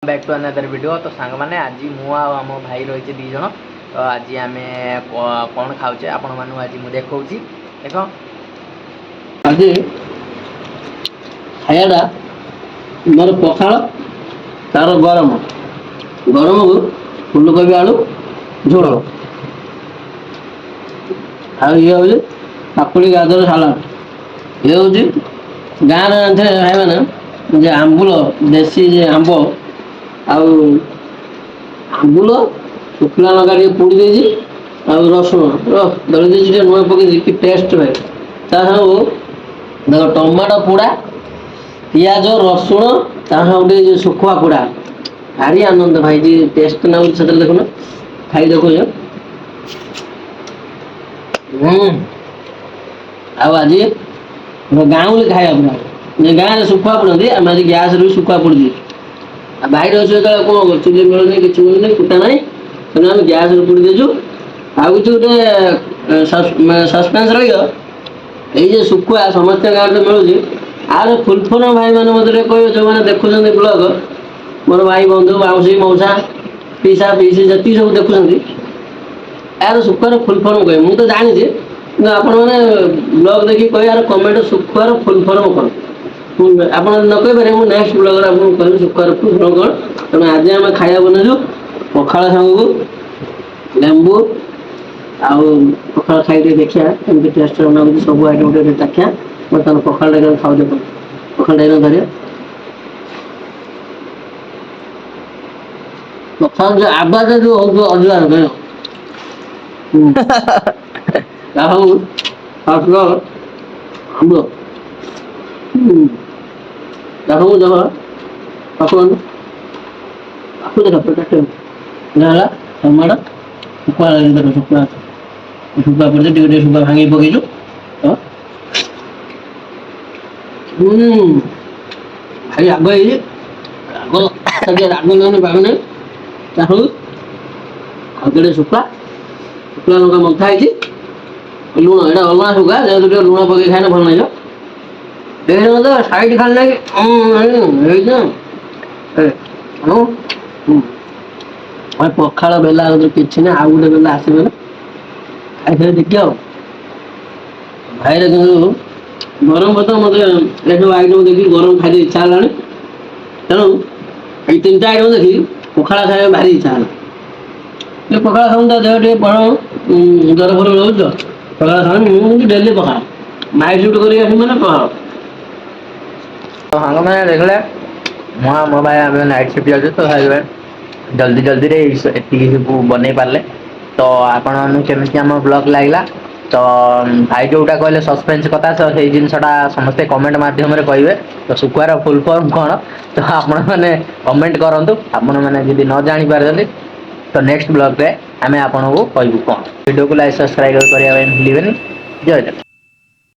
Back to another video. ତ ସାଙ୍ଗମାନେ, ଆଜି ମୁଁ ଆଉ ଆମ ଭାଇ ରହିଛେ 2 ଜଣ। ତ ଆଜି ଆମେ କ'ଣ ଖାଉଛେ, ଆପଣମାନଙ୍କୁ ଆଜି ମୁଁ ଦେଖାଉଛି, ଦେଖ। ଆଜି ଖାଇବାଟା ମୋର ପଖାଳ, ତାର ଗରମ ଗରମକୁ ଫୁଲକୋବି ଆଳୁ ଝୋଳ, ଆଉ ଇଏ ହେଉଛି କାକୁଡ଼ି ଗାଜର ସାଲାଡ଼। ଇଏ ହେଉଛି ଗାଁରେ ଜାଣିଥିବେ ଭାଇମାନେ ଯେ ଆମ୍ବୁଲ, ଦେଶୀ ଯେ ଆମ୍ବ ଆଉ ଆମ୍ବୁଲ, ଶୁଖିଲା ଲଙ୍କା ଟିକେ ପୋଡ଼ି ଦେଇଛି ଆଉ ରସୁଣ ଦଳି ଦେଇଛି, ଟିକେ ଲୁଣ ପକେଇ ଦେଇଛି। କି ଟେଷ୍ଟ ଭାଇ! ତା ସାଙ୍ଗକୁ ଦେଖ, ଟମାଟୋ ପୋଡ଼ା, ପିଆଜ, ରସୁଣ, ତା ସାଙ୍ଗକୁ ଟିକେ ଯୋଉ ଶୁଖୁଆ ପୋଡ଼ା। ଭାରି ଆନନ୍ଦ ଭାଇ, ଯେ ଟେଷ୍ଟ ଲାଗୁଛି ସେଥିରେ। ଦେଖୁନ, ଖାଇ ଦେଖୁଛ। ଆଉ ଆଜି ଗାଉଁଲି ଖାଇବା ପୁରା। ଯେ ଗାଁରେ ଶୁଖୁଆ ପୋଡ଼ନ୍ତି, ଆମେ ଆଜି ଗ୍ୟାସରେ ବି ଶୁଖୁଆ ପୋଡ଼ି। ଆଉ ବାଇରେ ଅଛୁ ଯେତେବେଳେ କ'ଣ ଚୁଲି ମିଳୁନି, କିଛି ମିଳୁନି, କୁଟା ନାହିଁ, ତେଣୁ ଆମେ ଗ୍ୟାସରେ ପୋଡ଼ି ଦେଇଛୁ। ଆଉ କିଛି ଗୋଟେ ସସ୍ପେନ୍ସ ରହିବ। ଏଇ ଯେ ଶୁଖୁଆ ସମସ୍ତ ଗାଁରେ ମିଳୁଛି, ଆର ଫୁଲ୍ ଫର୍ମ ଭାଇମାନେ ମୋତେ ଟିକେ କହିବେ, ଯେଉଁମାନେ ଦେଖୁଛନ୍ତି ବ୍ଲଗ, ମୋର ଭାଇ, ବନ୍ଧୁ, ମାଉସୀ, ମଉସା, ପିଇସା, ପିଇସି, ଯେତିକି ସବୁ ଦେଖୁଛନ୍ତି, ଏହାର ଶୁଖୁଆର ଫୁଲ୍ ଫର୍ମ କହିବେ। ମୁଁ ତ ଜାଣିଛି, କିନ୍ତୁ ଆପଣମାନେ ବ୍ଲଗ ଦେଖିକି କହିବେ, ଆର କମେଣ୍ଟ, ଶୁଖୁଆର ଫୁଲ୍ ଫର୍ମ କ'ଣ। ଆପଣ ନ କହିପାରିବେ, ମୁଁ ନେକ୍ସଟ ବ୍ଲଗରେ ଆପଣଙ୍କୁ କହିବି ଶୁଖୁଆର ଫୁଲ୍ ଫର୍ମ କ'ଣ। ତେଣୁ ଆଜି ଆମେ ଖାଇବା ବନେଇଛୁ ପଖାଳ ସାଙ୍ଗକୁ ଲେମ୍ବୁ। ଆଉ ପଖାଳ ଖାଇ ଟିକେ ଦେଖିବା କେମିତି ଟେଷ୍ଟ ଲାଗୁଛି। ସବୁ ଆଇଟମ୍ ଟିକେ ଚାଖିଆ। ବର୍ତ୍ତମାନ ପଖାଳଟା କେମିତି ଖାଉଛ, ପଖାଳଟା କେମିତି ଧରିବା। ପଖାଳ ଯୋଉ ଆବାଜ ଯୋଉ ହଉଥିବ ଅଲଗା ଅଲଗା। ଆଉ ଫାଷ୍ଟ ଆମ୍ବ ତାକୁ ଦେବ, ତାକୁ ତାକୁ ଦେଖ, ପେଟ ହେଲା। ଟମାଟୋ, ଶୁଖୁଆ ଦେଖ, ଶୁଖୁଆ ଶୁଖୁଆ ପଡ଼ିଛି, ଟିକେ ଟିକେ ଶୁଖୁଆ ଭାଙ୍ଗି ପକେଇଛୁ ତ। ଭାଇ, ରାଗ ହେଇଛି, ରାଗ ଟିକେ ରାଗ ନହେଲେ ପାଗ ନାହିଁ। ତାକୁ ଆଉ ଟିକେ ଶୁଖୁଆ, ଶୁଖିଲା ଲଙ୍କା ମନ୍ଥା ହେଇଛି, ଲୁଣ। ଏଇଟା ଅଲଗା ଶୁଖୁଆ, ଯେହେତୁ ଟିକେ ଲୁଣ ପକେଇ ଖାଇଲେ ଭଲ ଲାଗିବ। ଏଇଟା ତ ସାଇଡ୍ ଖାଲି ଲାଗି ହେଇଛି। ଆଉ ପଖାଳ ବେଲା କିଛି ନାହିଁ, ଆଉ ଗୋଟେ ବେଲା ଆସିବ ନା, ଖାଇସାରି ଦେଖିବା। ଆଉ ଭାଇରେ, କିନ୍ତୁ ଗରମ ଭାତ ମୋତେ ଏସବୁ ଆଇଟମ୍ ଦେଖି ଗରମ ଖାଇତେ ଇଚ୍ଛା ହେଲାଣି। ତେଣୁ ଏଇ ତିନିଟା ଆଇଟମ୍ ଦେଖି ପଖାଳ ଖାଇବା ଭାରି ଇଚ୍ଛା ହେଲା। ଟିକେ ପଖାଳ ଖାଉନି, ତା ଦେହ ଟିକେ ବଳ ଜ୍ୱର ଫର ରହୁଛି ତ ପଖାଳ ଖାଉନି। ମୁଁ କିନ୍ତୁ ଡେଲି ପଖାଳ, ନାଇଟ୍ ସିଫ୍ଟ କରିକି ଆସିବି ମାନେ ପଖାଳ। ତ ସାଙ୍ଗମାନେ, ଦେଖିଲେ, ମୁଁ ଆଉ ମୋ ଭାଇ ଆମେ ନାଇଟ୍ ସିଫ୍ଟ ଯାଉଛୁ, ତ ସେଥିପାଇଁ ଜଲ୍ଦି ଜଲ୍ଦିରେ ଏତିକି ସବୁ ବନେଇ ପାରିଲେ। ତ ଆପଣମାନଙ୍କୁ କେମିତି ଆମ ବ୍ଲଗ୍ ଲାଗିଲା? ତ ଭାଇ ଯୋଉଟା କହିଲେ ସସ୍ପେନ୍ସ କଥା, ତ ସେଇ ଜିନିଷଟା ସମସ୍ତେ କମେଣ୍ଟ ମାଧ୍ୟମରେ କହିବେ। ତ ଶୁଖୁଆର ଫୁଲ୍ ଫର୍ମ କ'ଣ, ତ ଆପଣମାନେ କମେଣ୍ଟ କରନ୍ତୁ। ଆପଣମାନେ ଯଦି ନ ଜାଣିପାରୁଛନ୍ତି, ତ ନେକ୍ସଟ ବ୍ଲଗରେ ଆମେ ଆପଣଙ୍କୁ କହିବୁ କ'ଣ। ଭିଡ଼ିଓକୁ ଲାଇକ୍, ସବସ୍କ୍ରାଇବ୍ କରିବା ପାଇଁ ଭୁଲିବେନି। ଜୟ ଜଗନ୍ନାଥ।